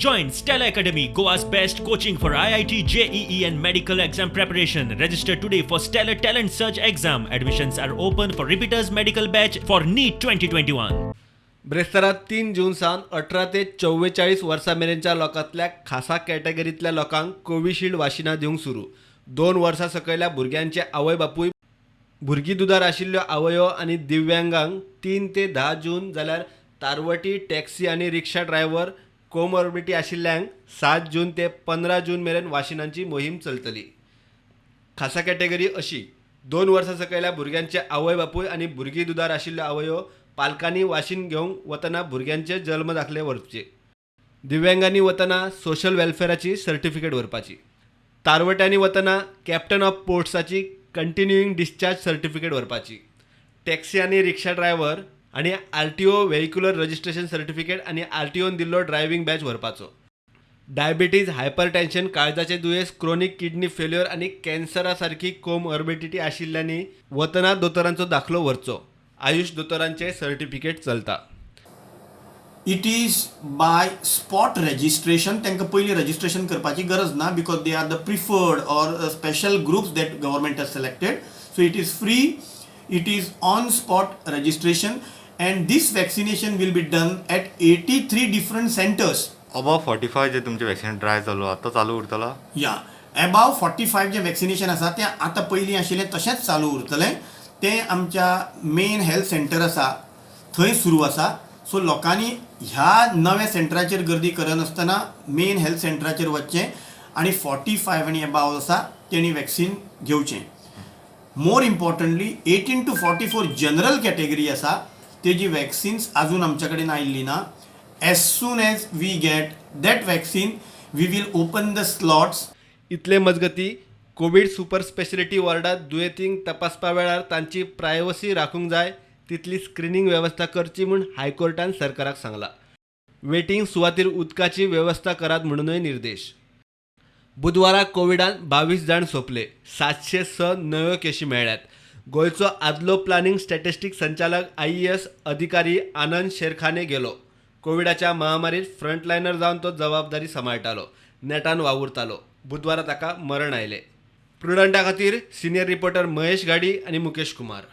Join Stellar Academy, Goa's best coaching for IIT, JEE and medical exam preparation. Register today for Stellar Talent Search exam. Admissions are open for repeaters medical batch for NEET 2021. ब्रेस्तारा 3 जून सावन 18 ते 44 वर्सां मेरेनच्या लोकांतल्या खासा कॅटेगरींतल्या लोकांक Covishield वाशिनां दिवंक सुरू. 2 वर्सां सकयल्या भुरग्यांचे आवय बापूय, भुरगीं दुदार आशिल्ल्यो आवयो आनी दिव्यांगांक 3 ते 10 जून, जाल्यार तारवटी, टॅक्सी आनी रिक्षा ड्रायव्हर, कोमॉर्बिडिटी आशिल्ल्यांक 7 जून ते 15 जून मेरेन वाशिनांची मोहीम चलतली. खासा कॅटेगरी अशी: 2 वर्सां सकयल्या भुरग्यांचे आवय बापूय आनी भुरगीं दुदार आशिल्ल्यो आवयो, पालकांनी वाशीन घेवंक वतना भुरग्यांचे जल्म दाखले व्हरचे. दिव्यांगांनी वतना सोशल वेलफेराची सर्टिफिकेट व्हरपाची. तारवट्यांनी वतना कॅप्टन ऑफ पोर्ट्साची कंटिन्युईंग डिस्चार्ज सर्टिफिकेट व्हरपाची. टॅक्सी आनी रिक्षा ड्रायव्हर आनी RTO vehicular registration certificate आनी RTOन दिल्लो ड्रायव्हिंग बॅच व्हरपाचो. डायबिटीज, हायपरटेन्शन, काळजाचे दुयेंस, क्रोनीक किडनी फेल्युअर आनी कॅन्सरा सारकी कोमॉर्बिडिटी आशिल्ल्यांनी वतना दोतोरांचो दाखलो व्हरचो. आयुष दोतोरांचे सर्टिफिकेट चलता. It is by spot registration. तांकां पयलीं रजिस्ट्रेशन करपाची गरज ना because they are the preferred or special groups that government has selected. So it is free, it is on spot registration and this vaccination will be done at 83 different centers. Above 45 जे तुमचे vaccine dry चालू आतां चालू उरतला? या, एबाव 45 जें vaccination आसा तें आतां पयलीं आशिल्लें तशेंच चालू उरतलें. तें आमच्या मेन हेल्थ सेंटर आसा थंय सुरू आसा. सो लोकांनी ह्या नव्या सेंटराचेर गर्दी करनासतना मेन हेल्थ सेंटराचेर वचचें आनी 45 आनी एबाव आसा तेणी वॅक्सिन घेवचें. More importantly, 18 to 44 general category आसा तेजी वॅक्सिन्स अजून आमच्या कडेन आयिल्ली ना. As soon as we get that vaccine, we will open the slots. इतले मजगती कोवीड सुपर स्पेशलिटी वॉर्डात दुयेंतींक तपासपा वेळार तांची प्रायवसी राखूंक जाय तितली स्क्रिनींग वेवस्था करची म्हूण हायकोर्टान सरकाराक सांगला. वेटिंग सुवातीर उदकाची वेवस्था करात म्हणूनय निर्देश. बुधवारा कोविडान 22 जाण सोंपले. 706 नव्यो केशी मेळ्ळ्यात. गोंयचो आदलो प्लानिंग स्टॅटिस्टीक संचालक आयएएस अधिकारी आनंद शेरखाने गेलो. कोविडाच्या महामारीत फ्रंटलायनर जावन तो जबाबदारी सांबाळटालो, नेटान वावुरतालो. बुधवारा ताका मरण आयलें. प्रुडंटा खातीर सिनियर रिपोर्टर महेश घाडी आनी मुकेश कुमार.